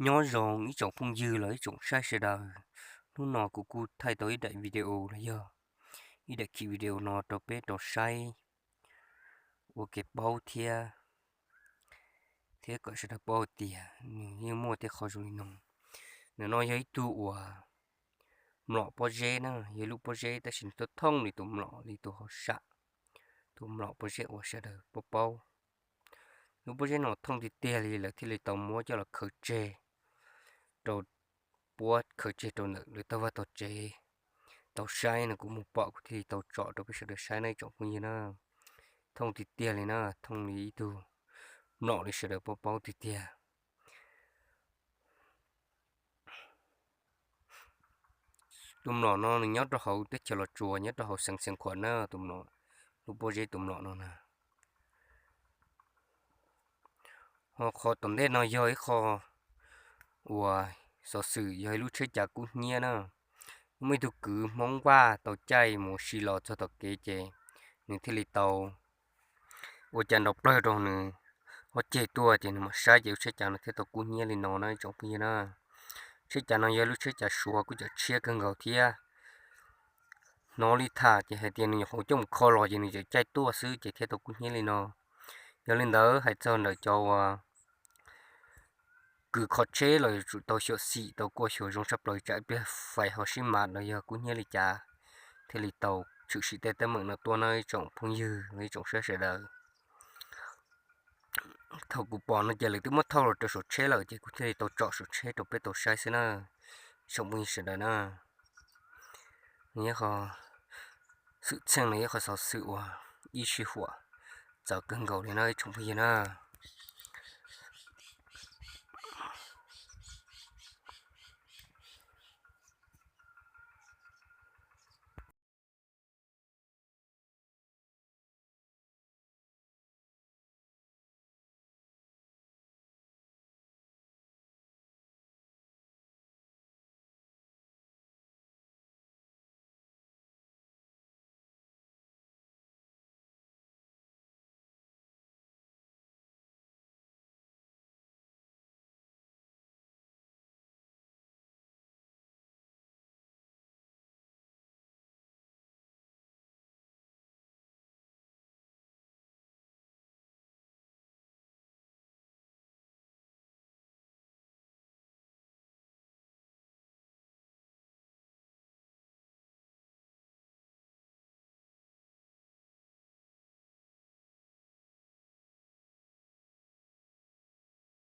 Nyob zoo ib tsoom phooj ywg los ib tsoom saib sawv daws. Hnub no kuv kuj thaij tau ib daim video los yog ib daim khiv video no rau peb rau saib ua kev paub thiab, thiab kom sawv daws paub tias nws yeej muaj tej qho zoo li no. Ntawm no yog ib tug uas mlom pob zeb na, yog ib lub pob zeb tab sis nws thooj li tus mlom li tus hauv sam, tus mlom pob zeb uas sawv daws paub paub. Lub pob zeb no thooj tiag tiag li lawv thiaj li tau muab coj los khaws tseg rau, puab khaws tseg rau ntawm lawv tog vaj tog tsev tau saib no, kuv mus pom kuv thiaj li tau tsom rau peb sawv daws saib na ib tsoom phooj ywg na. Thooj tiag tiag li na, thooj li ib tug mlom li sawv daws paub paub tiag tiag. Tus mlom no nws nyob rau hauv teb chaws Los Tsuas, nyob rau hauv xeev Xeev Khuam na, tus mlom, lub pob zeb tus mlom no na. Ho qhov tom ntej no yog ib qho uas xov xwm yog ib lub tsheb cav kub hnyiab na. Muaj ib tug kwv Hmoob Vaj tau caij mus si los txog tom kev ces nws thiaj li tau ua cas nrov plawg rau nws ob ceg tuaj ces nws mam saib ces lub tsheb cav no thiaj tau kub hnyiab li no na ib tsoom phooj ywg na. Tsheb cav no yog lub tsheb cav Suav kuj cov tshiab kawg nkaus thiab. Hnov li tham ces hais tias nws nyuam qhuav coj mus kho los ces nws txawm caij tuaj xwb ces thiaj tau kub hnyiab li no. Yog li ntawd hais txog ntawm cov uas kws kho tsheb los yuav tsum tau xyuam xim tau kuaj xyuas zoo tshaj plaws tsam ib pliag fais ho sib mam los yog kub hnyiab li cas thiaj li tau tshwm sim tej teeb meem no tuaj na ib tsoom phooj ywg los ib tsoom saib sawv daws. Thaum kuv pom no ces lawv twb muab thauj los rau saum tsheb lawm ces kuv thiaj li tau tsom saum tsheb rau peb tau saib xwb na ib tsoom phooj ywg sawv daws na. Nws yog qhov xwm txheej, nws yog qhov xov xwm uas ib sij huam txawv kawg nkaus li no ib tsoom phooj ywg na.